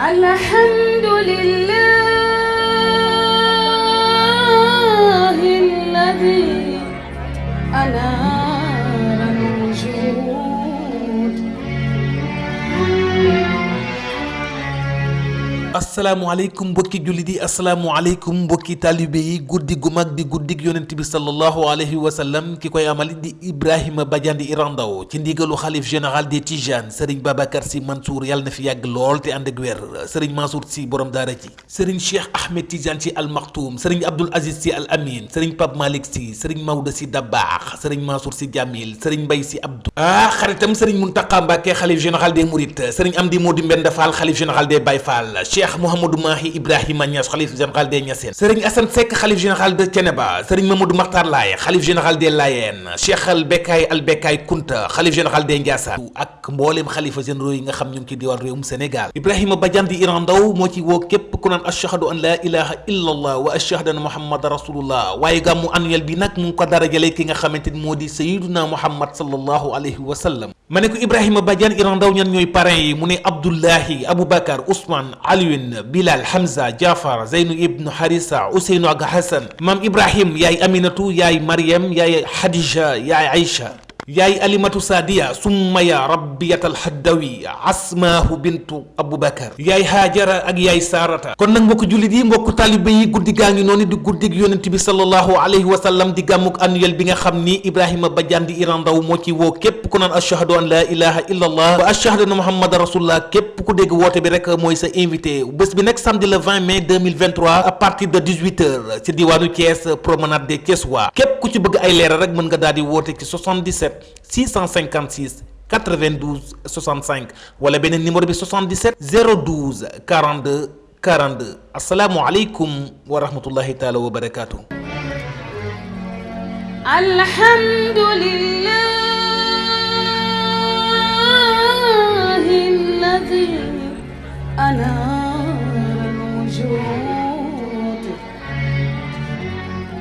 الحمد لله الذي أنار الوجود. asalaamaaleykum mbokki jullit yi asalaamaaleykum mbokki taalibe yi guddi gu mag di guddig yonent bi sallallahu alayhi wa sallam ki koy amal di Ibrahima Badiane Iran Ndao ci ndigalu xalif général des Tijanes Serigne Babacar Sy Mansour yàlla na fi yàgg lool te ànd ak wér Serigne Mansour Sy borom daara ji Serigne Cheikh Ahmed Tidiane Sy Al Maktoum Serigne Abdoul Aziz Sy Al Amin Serigne Pape Malick Sy Serigne Maodo Sy Dabakh Serigne Mansour Sy Djamil Serigne Mbaye Sy Abdou xaritam Serigne Mountakha Mbacké xalif général des Mourides Serigne Amdi Modou Mbenda Fall xalif général des Baye Fall Cheikh Mouhamadou Mahi Ibrahima Niass xalif général des Niassène Serigne Assane Seck xalif général de Thiénaba Serigne Mamadou Makhtar Laye xalif général des Layène Cheikh Al Bekay Kunta xalif général des Ndiassane ak mboolem xalifa généraux yi nga xam ñu ngi ci diwaan réewum Sénégal Ibrahima Badiane Iran Ndao moo ci woo képp ku naan ashhadu an la ilaha illa allah wa ashhadu anna muhammadan rasulullah waaye gàmmu annuel bi nag mu ngi ko dara jëlee ki nga xamante ni moo di sayyiduna muhammad sallallahu alayhi wa sallam ma ne ko Ibrahima Badiane Iran Ndao ñan ñooy parrain yi mu ne Abdullahi Aboubacar Ousmane Alioune Bilal Hamza Jaafar Zeynu ibnu Harisa Ousseynou ak Hassan maam Ibrahim yaay Aminatu yaay Mariam yaay Hadija yaay Aïcha yaay Alimatu Sadiya Summaya Rabbiyatal Haddawi Asmaahu bintu Aboubacar yaay Haajara ak yaay Sarata kon nag mbokk jullit yi mbokk taalibe yi guddi gaa ngi noonu di guddig yonent bi sallallahu alayhi wa sallam di gàmmuk annuel bi nga xam ni Ibrahima Badiane Iran Ndao moo ci woo képp ku naan ashhadu an la ilaha illa allah wa ashhadu anna muhammadan rasulullah képp ku dégg woote bi rek mooy sa invité bés bi nag samedi le 20 mai 2023 à partir de 18h ci diwaanu Thiès promenade des Thiessois képp ku ci bëgg ay leeral rek mën nga daal di woote ci 77 656 92 65 wala beneen numéro bi 77 012 42 42 asalaamualeykum wa rahmatullahi taala wa barakaatu. alhamdulillahi alladi anara al-wujud.